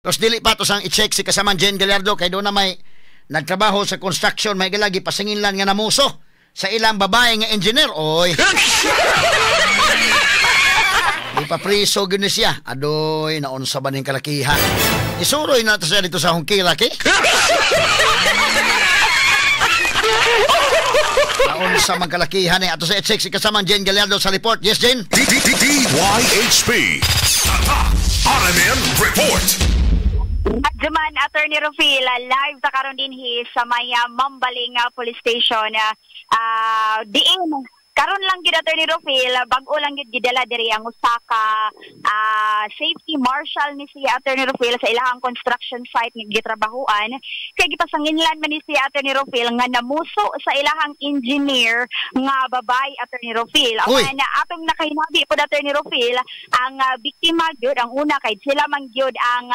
Tapos dili pa to sang i-check si kasamang Jen Gallardo kay doon na may nagtrabaho sa construction may galagi pasinginlan nga namuso sa ilang babae nga engineer. Oy. Ipapriso gyud ni siya. Adoy, naunsa ba ning kalakihan? Isuroy na to siya dito sa Hongkira, ke? Naunsa man kalakihan eh. Ato sa i-check si kasamang Jen Gallardo sa report. Yes, Jen? DYHP. RMN Report. Adjuman Attorney Rufil, live ta karon dinhi sa may Mambaling Police Station. Diin karon lang gid Attorney Rufil, bag-o lang gid gidala diri ang usa ka safety marshal ni si Attorney Rufil sa ilahang construction site nga gitrabahuan. Kay gipasanginlan man ni si Attorney Rufil nga namuso sa ilahang engineer nga babae, Attorney Rufil. Ang atong nakahinabi pod Attorney Rufil, ang biktima gyud ang una kay sila man gyud ang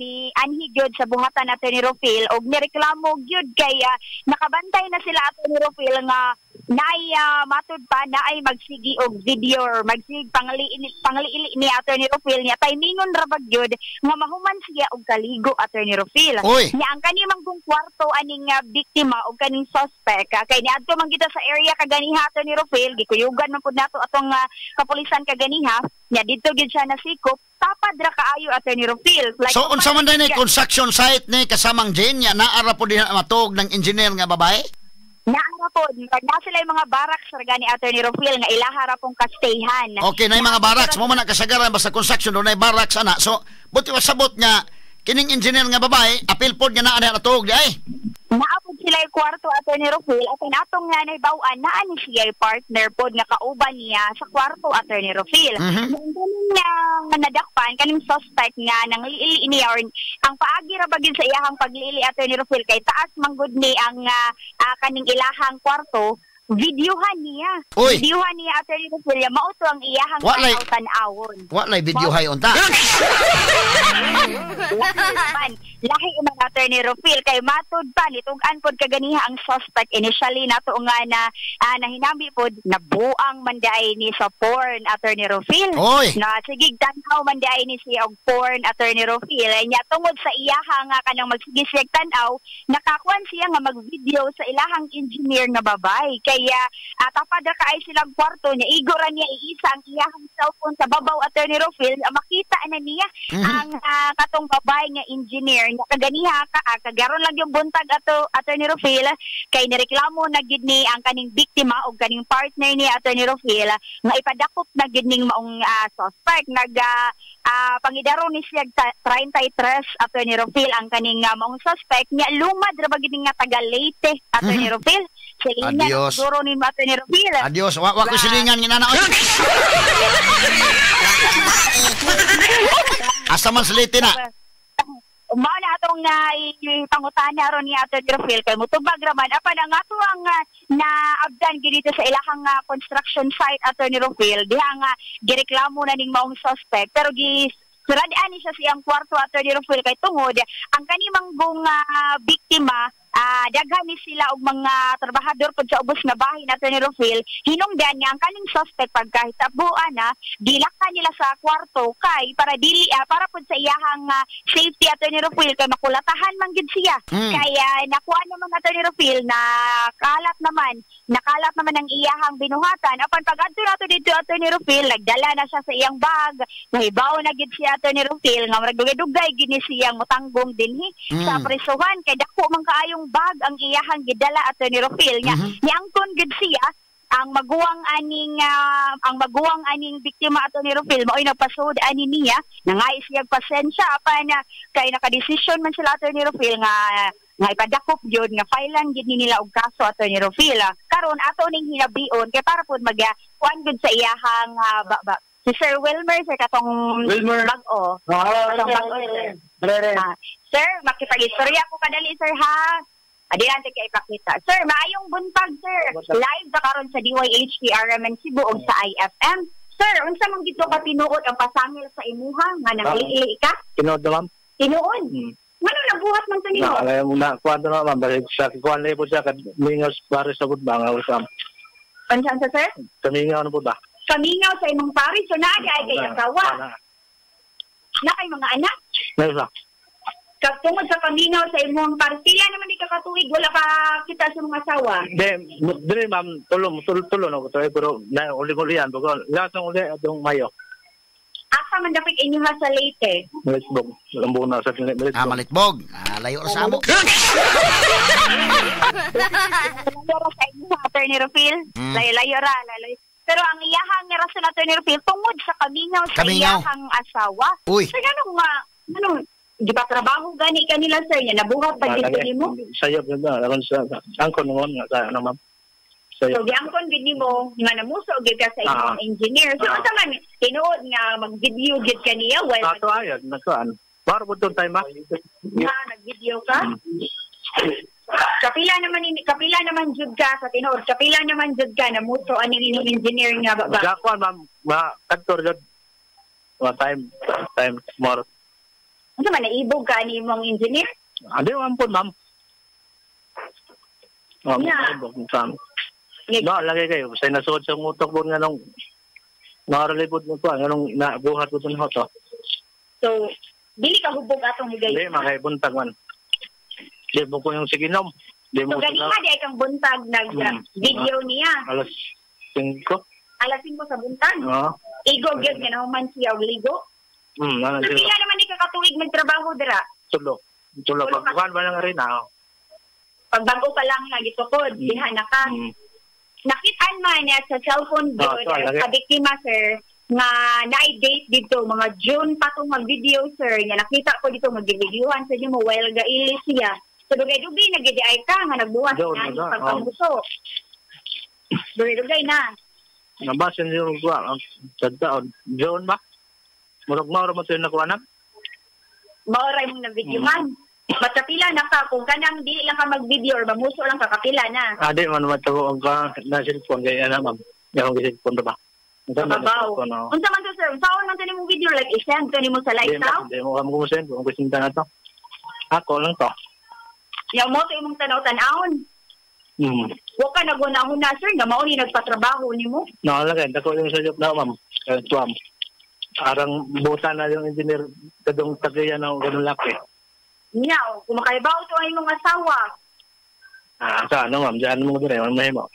ni anhi gyud sa buhatan Attorney Rufil og nireklamo gyud kay nakabantay na sila Attorney Rufil nga naay matud pa naay magsigi og video or magsig pangliili ni Attorney Rufil niya timingon ra ba gyud nga mahuman siya og kaligo Attorney Rufil. Nya ang kani man kung kwarto aning biktima og kaning suspect kay niadto man kita sa area kaganiha Attorney Rufil, gikuyugan man pud nato atong kapulisan kaganiha nya didto gyud siya nasikop. Tapad ra kaayo Attorney Rufil. Like, so unsa man day construction site ni kasamang Jane nya naara pud dinha matog ng engineer nga babae? Naara po, na sila yung mga barracks ra gani Attorney Rufil nga ilaha ra pong kastayhan. Okay, na yung mga barracks mo man na kasagaran basta construction do na barracks ana. So buti wasabot nga kining engineer nga babae apil pod nga naa na tuog di ay. Naapod sila yung kwarto Attorney Rufil at atong nga nahibaw-an naa ni siya yung partner pod nga kauban niya sa kwarto Attorney Rufil. Kaning nga nadakpan kaning suspect nga nang liili niya or ang paagi ra ba gyud sa iyahang pagliili Attorney Rufil kay taas manggod ni ang kaning ilahang kwarto, videohan niya. Uy. Videohan niya Attorney Rufil, mao to ang iyahang tanaw-tanawon. Walay videohay unta. Man, lahi man Attorney Rufil kay matud pa nitug-an pod kaganiha ang suspect initially nato nga na nahinambi pod nabuang man diay ni sa porn Attorney Rufil. Na sige tan-aw man diay ni siya og porn Attorney Rufil nya tungod sa iyaha nga kanang magsige siya tan-aw nakakuan siya nga mag-video sa ilahang engineer nga babae kaya tapad ra kaay silang kwarto niya igo ra niya iisa ang iyahang cellphone sa babaw Attorney Rufil makita na niya ang katong babae nga engineer niya kaganiha ka kagaron lang yung buntag ato Attorney Rufil kay nireklamo na gid ni ang kaning biktima og kaning partner ni Attorney Rufil nga ipadakop na gid ning maong suspect nag pangidaro ni siya 33 Attorney Rufil ang kaning maong suspect niya lumad ra ba gid nga taga Leyte Attorney Rufil. Silingan siguro ni Attorney Rufil. Adios, wa ko silingan nga nana. Asa man sa Leyte na? Mao na atong pangutana ron ni Attorney Rufil kay mutubag ra man apan ang ato ang naabdan gid dito sa ilahang construction site Attorney Rufil diha nga gireklamo na ning maong suspect pero gi suradaan ni siya siyang kwarto Attorney Rufil kay tungod ang kanimanggong biktima daghan ni sila og mga trabahador pud sa ubos nga bahin Attorney Rufil hinungdan nga ang kaning suspect pagkahitabuan na gilakan nila sa kwarto kay para dili para pud sa iyahang safety Attorney Rufil kay makulatahan man gid siya. Kay nakuha naman Attorney Rufil na kalat naman ang iyahang binuhatan apan pag-adto nato didto Attorney Rufil nagdala na siya sa iyang bag nahibaw na gid siya Attorney Rufil nga murag dugay-dugay gid ni siyang motanggong dinhi sa presohan kay dako man kaayong bag ang iyahang gidala Attorney Rufil nya niangkon gid siya ang maguwang aning biktima Attorney Rufil maoy nagpasud ani niya nangay siya pasensya apan kay nakadesisyon man sila Attorney Rufil nga ipadakop gyud nga filean gid ni nila og kaso Attorney Rufil. Karon ato ning hinabion kay para pud mag kuan gud sa iyahang si Sir Wilmer sir katong Wilmer bag-o. Sir makipag-istorya ko kadali sir ha. Adelante kay ipakita. Sir, maayong buntag sir. Live ta karon sa DYHP RMN Cebu ug sa IFM. Sir, unsa man gid ka tinuod ang pasangil sa imuha nga nangliili ka? Tinuod na ma'am. Tinuod. Ngano nabuhat man sa nimo? Ay muna kuan na ma'am balik sa kuan na po siya kad mingaw pare sa bud ba nga usam. Unsa sa sir? Kamingaw na po ba? Kamingaw sa imong pare so naa ay kay asawa. Na kay mga anak? Meron. Kag tungod sa pamingaw sa imong partila naman di ka katuig wala ka kita sa mga asawa. Di, dili ma'am, tulo tulo tulo no ko pero na uli-ulian bago lahat ng uli atong Mayo. Asa man dapit inyo ha sa Leyte? Malitbog, lambuna sa Malitbog. Ah, Malitbog. Ah, layo ra sa amo. Layo ra sa inyo, Attorney Rufil. Layo-layo ra, layo. Pero ang iyahang rason, Attorney Rufil, tungod sa kamingaw sa Kamingaw. iyahang asawa. Uy. So, ganun nga, ano, di ba trabaho gani kanila, sir, niya nabuhat pag dito nimo? Sayop na ba? Aron sa angkon noon nga sa ano ma'am. So, Sayop. giangkon gid nimo nga namuso gid ka sa imong engineer. So, unsa man tinuod nga mag-video gid ka niya while Ato ayod nagkuan. Para po doon tayo ma. nga nag-video ka? Kapila naman kapila naman jud ka sa tinuod. Kapila naman jud ka namuso aning inyong engineer nga ba? Gakuan ma'am, ma kadto jud. Wa time time more. Unsa man naibog ka ani imong engineer? Adi man po ma'am. Oh, Yeah. yeah. No, lagi kayo. Sa nasuod sa utok po nga nung nakaralibot mo po, nga nung nabuhat ko itong hoto. So, dili ka hubog atong Hindi, higayon. makaibuntag man. Di mo ko yung siginom. Di So mo ganiha di ay kang buntag nag video niya. Alas 5. Alas 5 sa buntag. Oo. Igo gyud nga nahuman siya og ligo. Ano, So, pila naman di ka katuig magtrabaho dira. Tulo. Tulo. Tulo ka. Pagkuhan ba lang rin, ah. Pag bago pa lang lagi tukod, diha na ka. Nakitaan man niya sa cellphone gyud So, lagi. sa biktima, sir, nga naay date dito mga June pa tong mag-video, sir, nga nakita ko dito mag-videohan sa nimo while gailis siya. So dugay-dugay na gid ay ka nga nagbuhat June, na ano, pagpamuso. Dugay-dugay na. Nabasin yung kuha. Ang sa taon. John ba? Murag mauro mo ito yung nakuha na? Maoray mong na-video man. But kapila na ka, kung kanang di lang ka mag-video or mamuso lang ka, kapila na. Ah, di man matago ang ka na cellphone kay ana ma'am. Yung cellphone ba? Unsa man Kababaw. cellphone, oh. Unsa man to, sir? Unsaon man to nimong video? Like, i-send to nimo sa Di live man, di mo kamo send kung gusto na to. Ako lang to. Yaw mo to imong tanaw-tanawon. Wa ka naghuna-huna, sir, nga mao ni nagpatrabaho nimo. No, lagi dako yung sayop na ma'am. Kay tuam. Arang buta na yung engineer kadong tagaya na ganun laki. Nyaw, kung makaibaw to ang imong asawa. Ah, sa ano ma'am, diyan mo dire, man mahimo.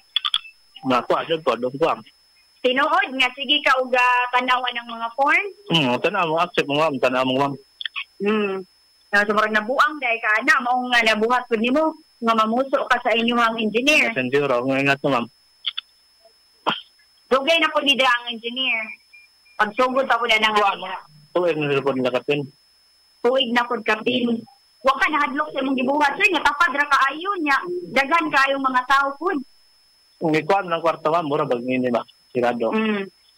Makuha jud ko dong kuam. Tinuod nga sige ka og tan-awan ng mga porn. Tanaw mo accept mo ma'am, tanaw mo ma'am. Na so murag nabuang dai ka ana mao nga nabuhat pud nimo nga mamuso ka sa inyong engineer. Sensuro, ingat mo ma'am. Dugay na pud ni dira ang engineer. Pagsugod pa pud na nga. Tuig na cellphone nila kapin. Tuig na pud kapin. Wa ka nahadlok sa imong gibuhat, sir, nga tapad ra kaayo nya. Daghan kaayong mga tao pud. Ang ikuan ng kwarto ma'am, mura bag ngini ba? Sirado.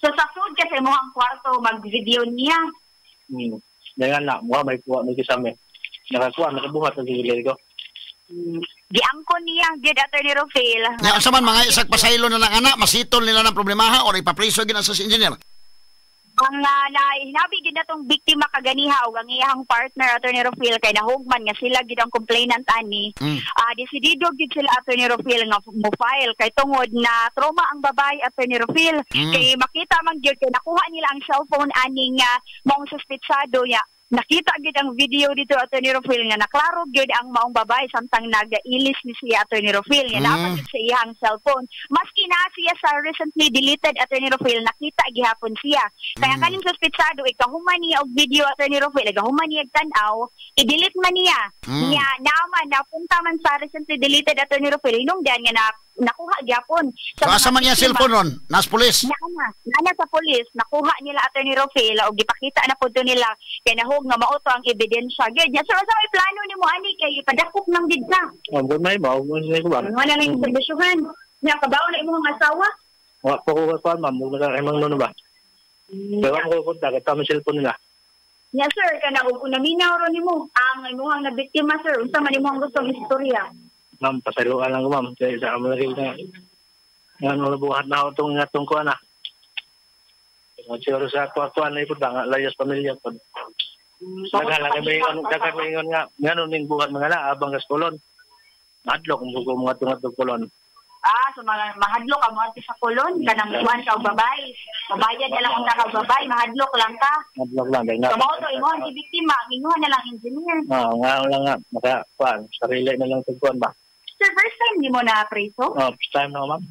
So sa sud ka sa imong kwarto mag-video niya. Dagan na, mura may kuha may kisame. Nakakuha, nakabuhat ang sigilid ko. Giangkon niya gyud, Attorney Rufil. Nya unsa man mga isag pasaylo na lang ana, masitol nila ng problemaha or ipapriso gyud na sa engineer. Ang hinabi gid natong biktima kaganiha og ang iyang partner, Attorney Rufil, kay nahugman nga sila gid ang complainant ani. Desidido gid sila, Attorney Rufil, nga mo file kay tungod na trauma ang babae, Attorney Rufil. Kay makita man gyud kay nakuha nila ang cellphone ani nga maong suspetsado ya. Nakita gid ang video dito, Attorney Rufil, nga naklaro gyud ang maong babae samtang nagailis ni siya, Attorney Rufil, nga dapat sa iyang cellphone. Maski na siya sa recently deleted, Attorney Rufil, nakita gihapon siya. Kaya kaning suspetsado ikahuman niya og video, Attorney Rufil, ikahuman niya og tan-aw, i-delete man niya. Niya naman napunta man sa recently deleted, Attorney Rufil, hinungdan nga nakuha gyapon. So asa man niya cellphone ron? Nas pulis. Naana sa pulis, nakuha nila, Attorney Rufil, og gipakita na pud to nila kay nahog nga mao to ang ebidensya. Gyud nya, sir, unsa may plano nimo ani kay ipadakop nang gid ka? Ang good may mo, kung sino ko ba? Wala na yung serbisyuhan. Nya kabaw na imong asawa. Wa po ko kuan ma'am, mo na imong nuno ba? Pero ako ko kontak at ang cellphone nila. Nya sir, kana og unaminaw ro nimo ang imong nabiktima, sir, unsa man imong gustong istorya? Ma'am, pasayloan lang ko ma'am. Kaya sa amo lagi na nga buhat na ako itong atong kuan na. Siguro sa kuan na ipod ba nga layas pamilya pod. Daghan lang may daghan may ingon nga ngano ning buhat mga na abang gas kulon. Madlok mo ko mga tungatog kulon. Ah, so mga mahadlok ka mo sa Colon kanang kuan ka og babay. Mabayad na lang unta ka og babay, mahadlok lang ka. Madlok lang kay nga. So mao to imong si biktima, ang ingon na lang engineer. Ah, nga lang nga maka kuan, sarili na lang tag kuan ba. Sir, first time nimo na preso? Oh, first time na ma'am.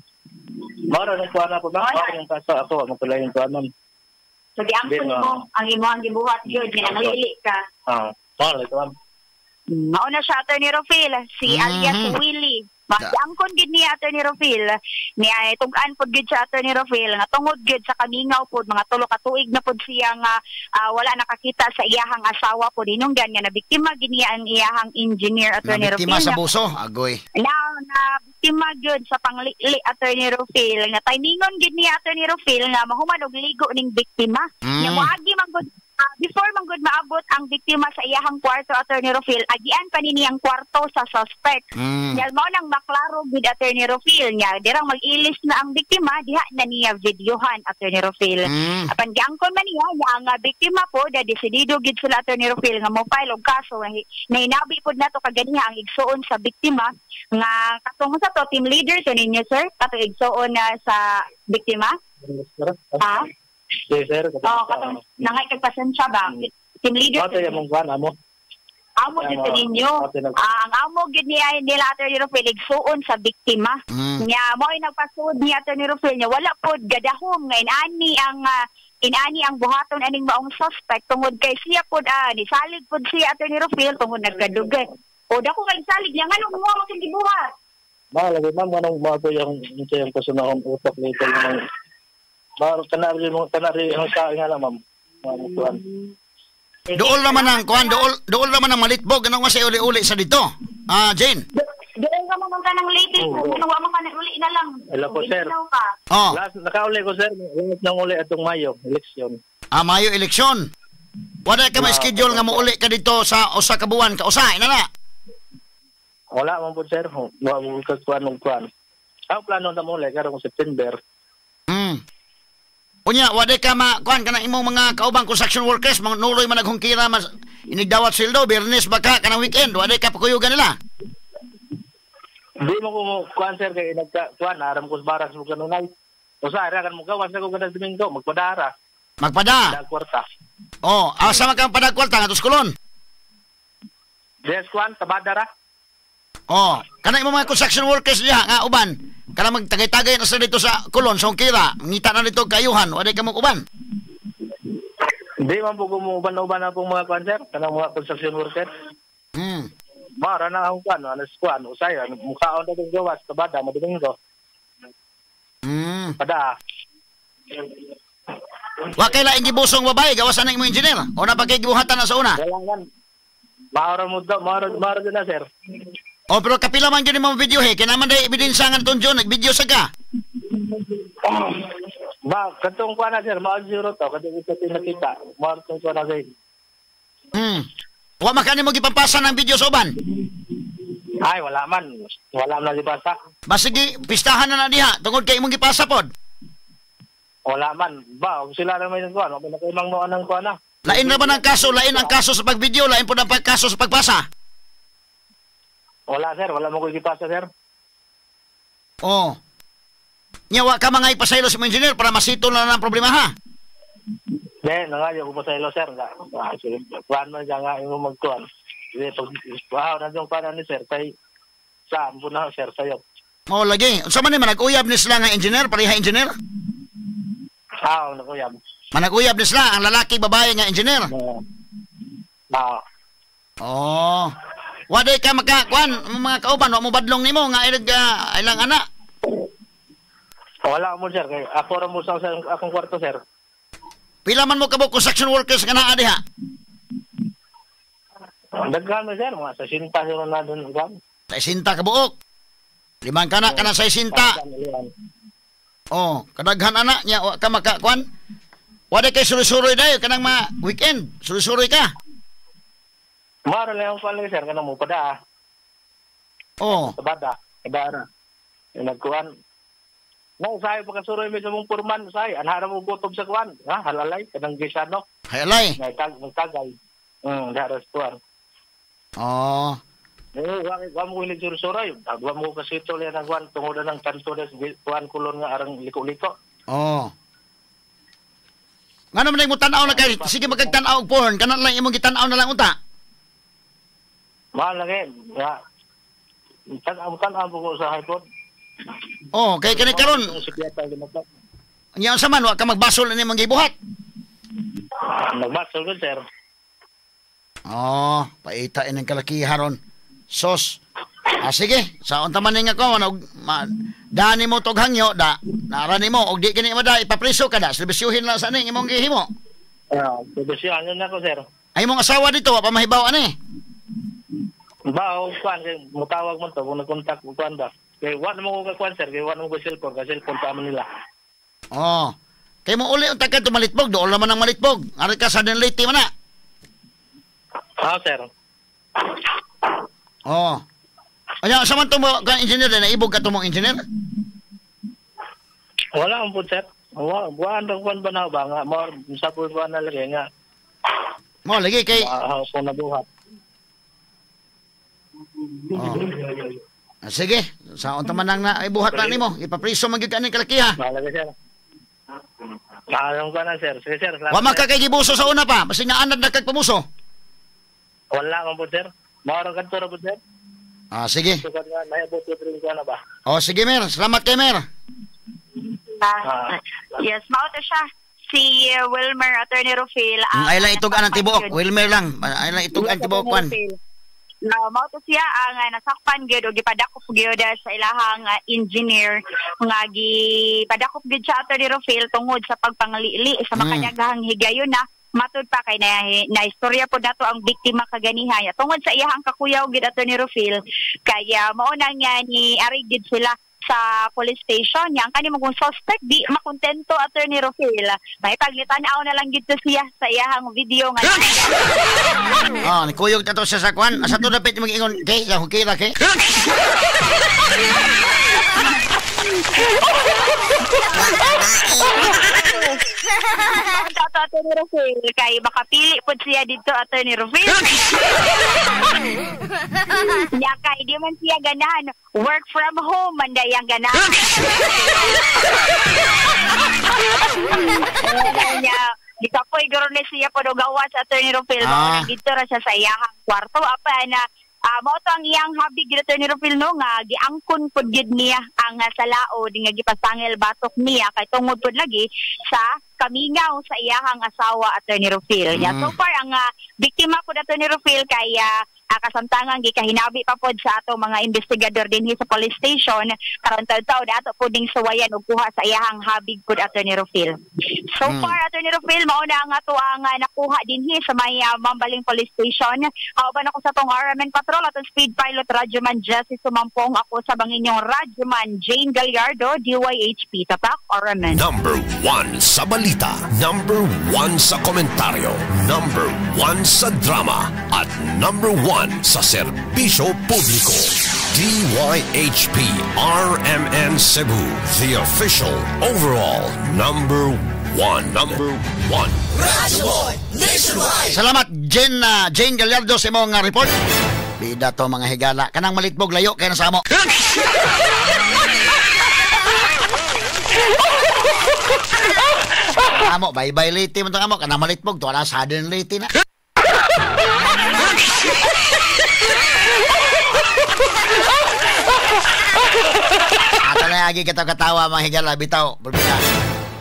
Mao ra kuan ako ba? Mao yung kaso ako, magkulay yung kuan ma'am. So giangkon mo ang imong gibuhat gyud nga nanglili ka. Ah, mao ra ito ma'am. Mao na siya, Attorney Rofil, si alias Willie. Giangkon gid niya, Attorney Rofil, niya tug-an pod gid siya, Attorney Rofil, nga tungod gid sa kamingaw pod mga tulo ka tuig na pod siya nga wala nakakita sa iyahang asawa pod hinungdan nga nabiktima gid niya ang iyahang engineer, Attorney Rofil. Nabiktima sa buso, agoy. Na biktima gyud sa panglili, Attorney Rofil, nga timingon gid niya, Attorney Rofil, nga mahuman og ligo ning biktima. Nya moagi man gud before man gud maabot ang biktima sa iyahang kwarto, Attorney Rofil, agian pa ni ang kwarto sa suspect. Nya mao nang maklaro gid, Attorney Rofil, nya dirang mag-ilis na ang biktima diha na niya videohan, Attorney Rofil. Apan giangkon man niya nga ang biktima po da desidido gid sila, Attorney Rofil, nga mo file og kaso na hinabi pod nato kaganiha ang igsuon sa biktima nga katong sa to team leader to ninyo, sir, kato igsuon na sa biktima. Ha? Yes, sir. Oh, katong nangay kag pasensya ba? Team leader. Ato yung kuan amo. Amo gid ninyo. Ang amo gid niya nila, Attorney Rofil, igsuon sa biktima. Nya mo ay nagpasuod ni Attorney Rofil nya wala pod gadahom nga inani ang buhaton aning maong suspect tungod kay siya pod nisalig pod siya, Attorney Rofil, tungod nagkadugay. O dako kay salig niya nganong mo man gibuhat. Ba lagi ma'am nganong mo ato yung kasunahon utok nito ng Baro kanari mo kanari ang sa nga lang ma'am. Dool naman ang kuan, dool naman ang malitbog anong kasi uli-uli sa dito. Ah, Jane. Dool ka man ka ng late, kung wa man ka ng uli na lang. Hello po sir. Oh. Last nakauli ko sir, last nang uli atong Mayo election. Ah, Mayo election. Wala ka ma-schedule nga mouli ka dito sa usa ka buwan ka usa ina na. Wala man po sir, wa mo ka kuan og kuan. Ang plano na mo uli karong September. Unya, wala ka makuan ka na imong mga kaubang construction workers, mga nuloy man naghungkira, mas inigdawat sweldo, Biyernes baka ka ng weekend, wala ka pakuyugan nila. Di mo ko kuan sir, kay nagka-kuan, aram ko sa baraks mo kanunay. O sa, arakan mo gawas na ko ganang Domingo, magpadara. Magpada? Padagkwarta. Oh, asa man kang padagkwarta, nga tuskulon? Yes, kuan, tabadara. Oh, kana imong mga construction workers diha nga uban. Kana magtagay-tagay na sila dito sa Colon, sa Hungkira, ngita na dito kayuhan, wala ka mong uban. Hindi man po kumuuban-uban na pong mga kuan sir, kanang mga construction worker. Mara na ang kuan, alas kuan, usay, mukhaon na itong gawas, tabada, madomingo. Pada. Wa kay laing gibusong babae, gawasan na imong engineer. O na pa kay gibuhatan na sa una. Wala man. Maura mo do, maura na sir. O pero kapila man gyud imong video he, kay naman day ebidensya nga ton John, nag-video sa ka. Ba, katong kuan na sir, mao zero to, katong isa tinakita, mao tong kuan na sir. Wa man kani mo gipampasa ng video sa uban? Ay, wala man. Wala man gipasa. Basigi pistahan na na diha tungod kay imong gipasa pod. Wala man. Ba, og sila na may kuan, wa man kay mangnoan ang kuan na. Lain ra ba ng kaso, lain ang kaso sa pag-video, lain pod ang pagkaso sa pagpasa. Wala sir, wala mo ko gipasa sir. Oh. Nya wa ka mga ipasaylo sa engineer para masito na lang ang problema ha. De, nangayo ko pasaylo sir. Kuan man siya nga imong magkuan. Di pag wow na yung kuan ni sir kay sa ambo na sir sayo. Mao lagi. Unsa man ni manag-uyab ni sila nga engineer, pareha engineer? Ah, nag-uyab. Manag-uyab ni sila ang lalaki babae nga engineer. Ah. Oh. Waday ka makakuan mga kauban wa mo badlong nimo nga ilag ilang anak. Wala mo sir kay ako ra mo sa akong kwarto sir. Pila man mo kabuk construction workers nga naa diha? Daghan man sir, mga 60 sir na dun kan. 60 ka buok. Limang kana kana 60. Oh, kadaghan ana nya wa ka makakuan. Waday kay suroy-suroy dayo kanang mga weekend, suroy-suroy ka. Mara lang ang kuan sir kanang mo pada. Oh, tabada, tabara. Nagkuan. No, say pagkasuroy mi sa mong purman, say anhara mo gutob sa kuan, ha, halalay kanang gisano. Halalay. Nagtagay. Daras kuan. Oh. Wa mo hilig sur-suray. Wa mo kasi ito lang ang kuan tungod ng kanto des kuan kulon nga arang liko-liko. Oh. Ngano man mo tan-aw na kay sige magkagtan-aw og porn kanan lang imong gitan-aw na lang unta. Mahal lagi nga. Tan-aw ko sa iPhone. Oh, kay kani karon. Nya unsa man wa ka magbasol ini imong gibuhat? Nagbasol gud, sir. Oh, paita ining kalakiha ron. Sos. Ah, sige, sa unta man ning ako dani mo tog hangyo da. Naara nimo og di kini mo da ipapriso ka da. Serbisyuhin lang sa ning imong gihimo. Ah, serbisyuhan na ako, sir. Ay imong asawa dito wa pa mahibaw ani. Bao kuan kay mutawag man to kung nagkontak kuan ba. Kay wa mo ko kuan, sir, kay wa mo ko cellphone, kay cellphone pa man nila. Oh. Kay mo uli unta ka malitbog, dool naman ang malitbog. Ari ka sa Leyte man na. Ah, sir. Oh. Anya sa man to mo ka engineer na ibog ka to mong engineer? Wala ang pud, sir. Wa buan ra kuan ba na ba nga mo sa buwan na lagi nga. Mo lagi kay ako nabuhat. Oh. Sige, sa unta man ang naibuhat na nimo, ipapriso man gyud ka ning kalakiha. Mahalaga, sir. Maalam ka na, sir. Sige, sir. Wa man ka kay gibuso sa una pa, basta nga anad na kag pamuso. Wala man po, sir. Mauro kadto ra po, sir. Ah, sige. Na ba? Oh, sige, Mer. Salamat kay Mer. Yes, mao to siya. Si Wilmer, Attorney Rufil. Ay lang itog ang tibuok. Wilmer lang. Ay lang itog ang tibuok kwan. No, mao to siya ang nasakpan gyud og gipadakop gyud sa ilahang engineer nga gipadakop gyud siya, Attorney Rufil, tungod sa pagpanglili sa makadaghang higayon na matud pa kay na istorya po nato ang biktima kaganiha tungod sa iyahang kakuyaw gyud, Attorney Rufil, kaya mao na nga ni ari gyud sila sa police station. Yang kani mong suspect di makontento, Attorney Rufil. May paglitan-aw na lang gid siya sa iyahang video nga. Ah, nikuyog ta to siya sa kwan. Asa to dapit mag-ingon kay kay ra kay. Tato, Attorney Rufil, kay makapili pod siya dito, Attorney Rufil. Nya kay di man siya ganahan work from home man dayang ganahan. Nya di kapoy guro ni siya pod og gawas, Attorney Rufil. Ah. Dito ra siya sa iyahang kwarto apa na mao to ang iyang habig, Attorney Rufil, no, nga giangkon pod gyud niya ang sa laod nga gipasangil batok niya kay tungod pod lagi sa kamingaw sa iyahang asawa, Attorney Rufil. Ya, so far ang biktima pod, Attorney Rufil, kay kasamtangan gikahinabi pa pod sa ato mga investigador dinhi sa police station karon taud-taud ato pod ning suwayan og kuha sa iyahang habig pod, Attorney Rufil. So far, Attorney Rufil, mao na ang ato ang nakuha dinhi sa may Mambaling Police Station. Kauban ako sa tong RMN Patrol atong speed pilot Radyoman Jesse Sumampong, ako sa banginyong Radyoman Jane Gallardo, DYHP Tatak RMN. Number 1 sa balita, number 1 sa komentaryo, number 1 sa drama, at number 1 sa serbisyo publiko. DYHP RMN Cebu, the official overall number 1. Number 1. Radyo Nationwide. Salamat Jane Gallardo sa imong report. Bida to mga higala. Kanang malitbog layo kay na sa amo. Amo bye-bye late man to amo kanang malitbog to na sudden late na. Ato na agi katawa mga higala bitaw bulbita.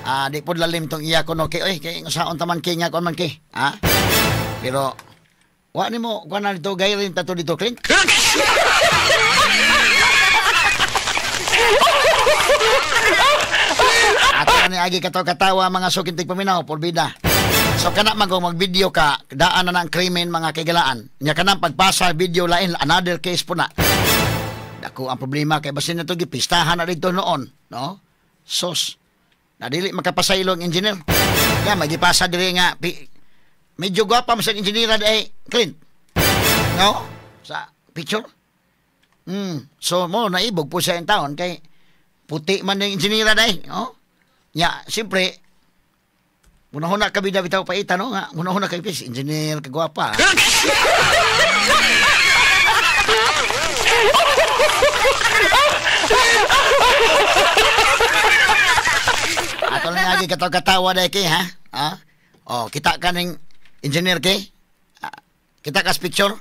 Di pud lalim tong iya ko no kay oy kay saon ta man kay nga kon man kay ha. Pero wa nimo kuan na dito gayrin ta to dito Clint. Ato na agi katawa mga sukintig paminaw pulbida. So kana man kung mag-video ka, daan na ng krimen mga kaigalaan. Nya kanang pagpasa video lain another case po na. Dako ang problema kay basin na to gipistahan na dito noon, no? Sos. Na dili makapasaylo ang engineer. Ya magipasa diri nga medyo gwapa man sa engineer ay Clint. No? Sa picture. So mo naibog po siya in taon kay puti man ng engineer day, no? Nya siyempre unahuna ka bida bitaw paita no nga unahuna kay pis engineer kagwapa. agi katawa-katawa dai kay ha. Ha? Oh, kita ka ning engineer kay. Ah, kita ka sa picture.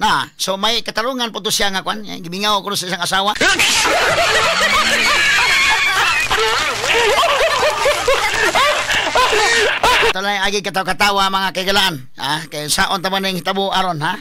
Na, so may katarungan po to siya nga kwan, eh, gimingaw ko sa isang asawa. Ito lang agi katawa-katawa mga kaigalaan. Ha? Kay saon ta man ning hitabo aron ha?